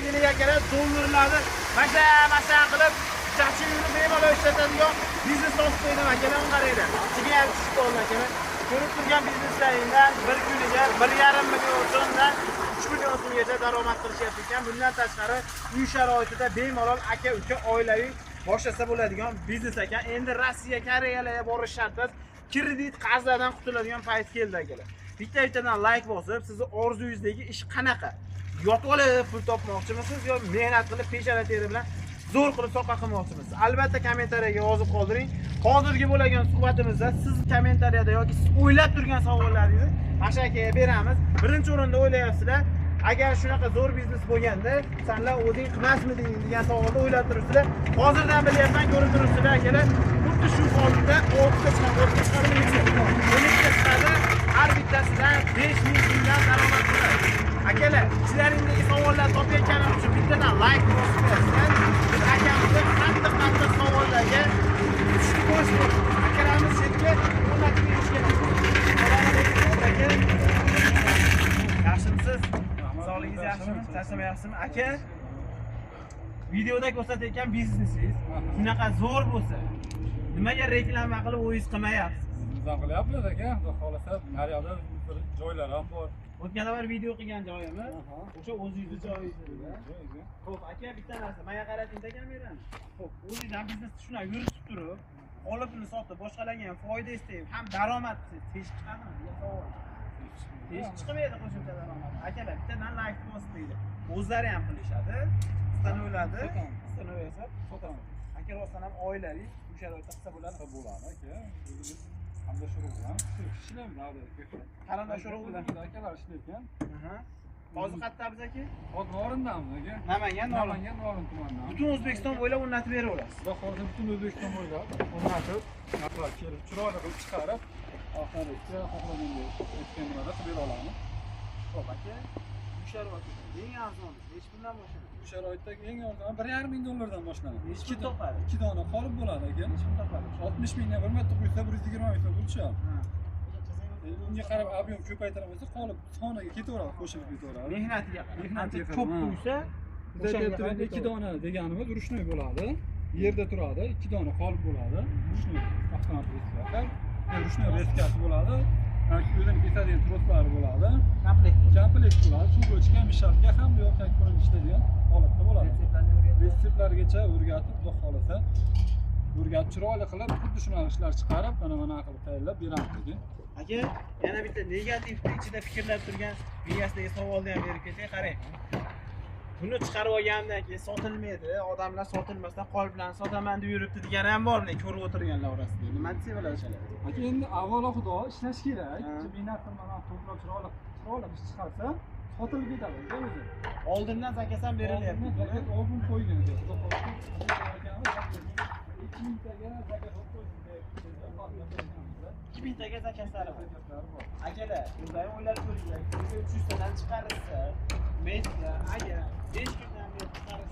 Yangilik akalar, dollarlarni masha qilib, chachingni bemalol ishlatadigan biznes topib qo'ydim akalar, qaranglar. Ichiga ham tushib qoldi akalar. Ko'rib turgan bizneslaringdan bir kuniga 1,5 million so'mdan 3 million so'mgacha daromad qilishyapti ekan. Bundan tashqari uy sharoitida bemalol aka-uka oilaviy boshlasa bo'ladigan biznes ekan. Endi Rossiya, Koreyalarga borish shart emas. Kredit qarzlardan qutuladigan payt keldi akalar. Bitta-bittadan like bosib, sizni orzungizdagi ish qanaqa? Yotib olib pul topmoqchimisiz yo mehnat qilib peshona teri bilan zo'r qilib soqqa qilmoqchimisiz? Albatta kommentariyaga yozib qoldiring. Hozirgi bo'lgan suhbatimizda siz kommentariyada yoki siz o'ylab turgan savollaringizni Pasha akaga beramiz. Birinchi o'rinda o'ylayapsizlar, agar shunaqa zo'r biznes bo'lganda, sanlar o'zing qilmasmiding degan savolni o'ylab turibsizlar. Hozirdan bilyapman, ko'rib turibsizlar akalar. Xuddi shu holatda 6 ta chiqadi, 6 ta chiqadi, 12 ta chiqadi. Har bittasidan 5000 so'mdan daromad qiladi. Akalar, ichlaringdagi savollar topayotganim uchun bittadan like bosib qo'yasizlar. Biz akamizni qattiq-qattiq savollarga tushib qo'yishdik. Akalarimiz chetga o'rnatib berish kerak. Assalomu alaykum, aka. Yaxshimisiz? Sog'ligingiz yaxshimi? Charchamayapsizmi? Aka, videoda ko'rsatayotgan biznesingiz shunaqa zo'r bo'lsa, nimaga reklama qilib o'zingiz qilmayapsiz? Biz ham qilyapmiz aka, xudo xohlasa naryoqda bir joylar ham bor. O'tgan safar video qilgan joyimiz o'sha o'zingizni joyingiz edi. Joyingiz. Xo'p, aka, bitta narsa, menga qarating, kamerani. Xo'p, o'zingiz ham biznesni shunaqa yuritib turib, qolipini sotib, boshqalarga ham foyda istayib, ham daromad qilsangiz, teshik chiqadimi degan savol. Teshik chiqmaydi qo'shimcha daromad. Akalar, bittadan like bosib qo'yinglar. O'zlari ham qilishadi, ustanovladi, ustanov yasab sotamiz. Aka, rostdan ham oilaviy uy sharoitida qilsa bo'ladi. Qilsa bo'ladi aka. O'zimiz hamda urug' bilan ishlaymiz aka. Qarindosh urug' bilan. Akalar ishlayotgan. Hozir qayerdamiz aka? Hozir Norindamiz aka. Namangan, Norin. Namangan, Norin tumanidan. Butun O'zbekiston bo'ylab o'rnatib beraverasiz. Xudo xohlasa butun O'zbekiston bo'ylab o'rnatib, narxlar kelib chiroyli qilib chiqarib, oxirgi xohlaganga aytgan nimada qilib bera olamiz. Xo'p, aka, uy sharoitida eng arzoni nechi puldan boshlanadi? Bu sharoitdagi eng arzoni 1,5 ming dollardan boshlanadi. Nechi pul topadi? 2 dona qolib bo'ladi aka. Nechi pul topadi? 60 mingdan bir marta quysa 120 ming so'm pul tushadi. Ha. Unga qarab объем ko'paytirib bo'lsa, qolib soniga ketaveradi, qo'shilib ketaveradi. Mehnatiga qarab. Mehnatiga Qancha qarab, ko'p ha. quysa, Biz o'shanga aytyapti, qarab 2 dona deganimiz ручной bo'ladi. Yerda turadi, 2 dona qolib bo'ladi. Ручной avtomat rezka. Ручной rezkasi bo'ladi. O'zini kesadigan troslari bo'ladi. Komplekt. Komplekt bo'ladi. Suv o'chgan, мешалка ham bu yoqqa ko'rib ishlaydigan holatda bo'ladi. Retseptlarni o'rgatib. Retseptlargacha o'rgatib, xudo xohlasa o'rgatib chiroyli qilib, xuddi shunaqa ishlar chiqarib, mana qilib tayyorlab beramiz aka. Aka, yana bitta negativni ichida fikrlab turgan miyasidagi savolni ham berib ketay, qarang. Buni chiqarib olgandan keyin sotilmaydi, odamlar sotilmasdan qoliplarni sotaman deb yuribdi degani ham bor, lekin ko'rib o'tirganlar orasida. Nima desak bo'ladi o'shalar? Aka, endi avvalo xudo ishlash kerak. Ha. Mehnat qilmadan to'plab chiroyli ish chiqarsa, sotilib ketadi aka o'zi. Oldindan zakaz ham berilyapti. Oldindan zakaz oldin qo'ygan aka. Xudo xohlasa, akamiz 2000 taga zakaz olib qo'ydik. 2000 taga zakazlari bor. Zakazlari bor. Akalar, o'zlari o'ylab ko'ringlar. Kuniga 300 tadan chiqarilsa, mesda agar 5 kundan beri chiqarilsa